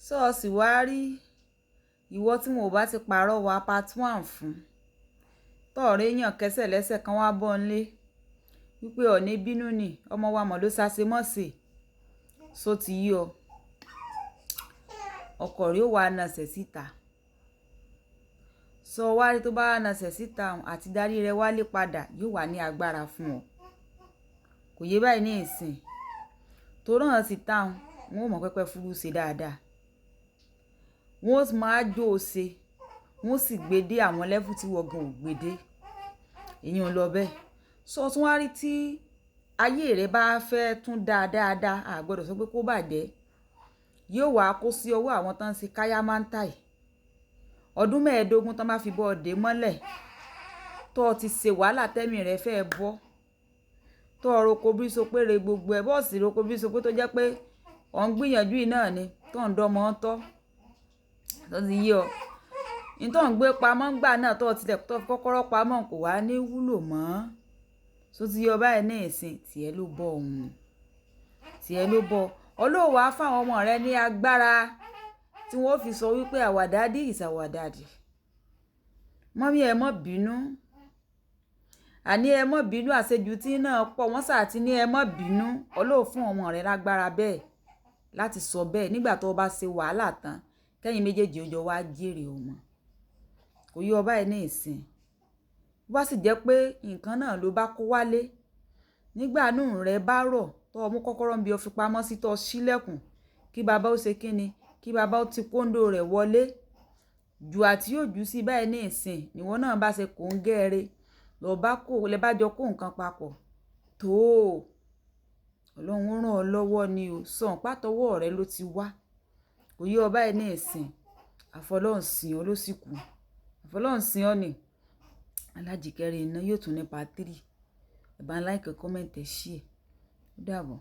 Ṣọ́ọ̀ṣì wá rí ìwọ tí wọn ò bá ti pààrọ̀ wá part one fún, tọ́ọ̀rẹ́ yàn kẹsẹ̀ lẹ́sẹ̀ kan wá bọ́ ńlé wípé ọ̀ní bínú ni ọmọ wa mọ̀ ló ṣàṣemọ́ṣe, só ti yí ọ. Ọkọ rẹ̀ ó wá nasẹ̀ síta. Sọ wá rí tó bá nasẹ̀ síta àti darí rẹ̀ wálé padà yóò wà ní agbára fún ọ. Kò yé báyìí ní ìsìn. Torí náà ti táun, wọn ò mọ̀ pẹpẹ fúru ṣe dáadáa. Wọn ó máa jó o ṣe, wọn ó sì gbé dé àwọn level tí wọ́n gan ò gbé dé. Ìyẹn ò lọ bẹ́ẹ̀. Sọ tún wá rí tí ayé rẹ bá fẹ́ tún dá dáadáa, a gbọdọ̀ sọ pé kó bàjẹ́. Yóò wá kó sí ọwọ́ àwọn tó ń ṣe káyámántà yìí. Ọdún 15 tó bá fi bọ́ ọ dé mọ́lẹ̀, tó ti ṣe wàhálà tẹ́mi rẹ fẹ́ bọ́, tó roko bí so pé re gbogbo ẹ, bọ́ọ̀sì roko bí so pé tó jẹ́ pé ò ń gbìyànjú yìí náà ni, tó ń dọ́mọ tọ́, tó ti yé ọ. Ní tó ń gbé pamọ́ ńgbà náà tó tilẹ̀ tó fi kọ́kọ́rọ́ pamọ́ kò wá ní wúlò mọ́. Só ti yé ọ báyìí ní ìsìn, tí ẹ ló bọ́ òun. Tí ẹ ló bọ́. Ọlọ́run wá fún àwọn ọmọ rẹ ní agbára tí wọ́n ó fi sọ wípé our daddy is our daddy. Mummy ẹ má bínú. Àní ẹ má bínú, àṣejù tí náà pọ̀, wọ́n sà ti ní ẹ má bínú. Ọlọ́run fún ọmọ rẹ lágbára bẹ́ẹ̀ láti sọ bẹ́ẹ̀ nígbà tó bá ṣe wàhálà tán, kẹ́yìn méjèèjì ó jọ wá jèrè ọmọ. Kò yé ọ báyìí ní ìsìn. Bó bá sì jẹ́ pé nǹkan náà ló bá kó wálé, nígbà inú rẹ bá rọ̀, tó mú kọ́kọ́rọ́ ń bí ọ fi pamọ́ sí tó ṣílẹ̀kùn, kí baba ó ṣe kíni, kí baba ó ti kóńdó rẹ̀ wọlé. Jù àti yóò jù sí báyìí ní ìsìn, níwọ náà bá ṣe kó ń gẹ́rẹ́, lọ bá kó, lẹ bá jọ kó nǹkan papọ̀. Tó o. Ọlọ́run ó rán ọ lọ́wọ́ ni o. Sọ̀n pàtọ́wọ́ rẹ ló ti wá. Kò yé ọ báyìí ní ìsìn. Àfọlọ́run sìn ọ́ ló sì kú. Àfọlọ́run sìn ọ́ ni. Alájìkẹ́rẹ́ iná yóò tún ní part 3. Ẹ bá ń like, comment, share. Ó dàbọ̀.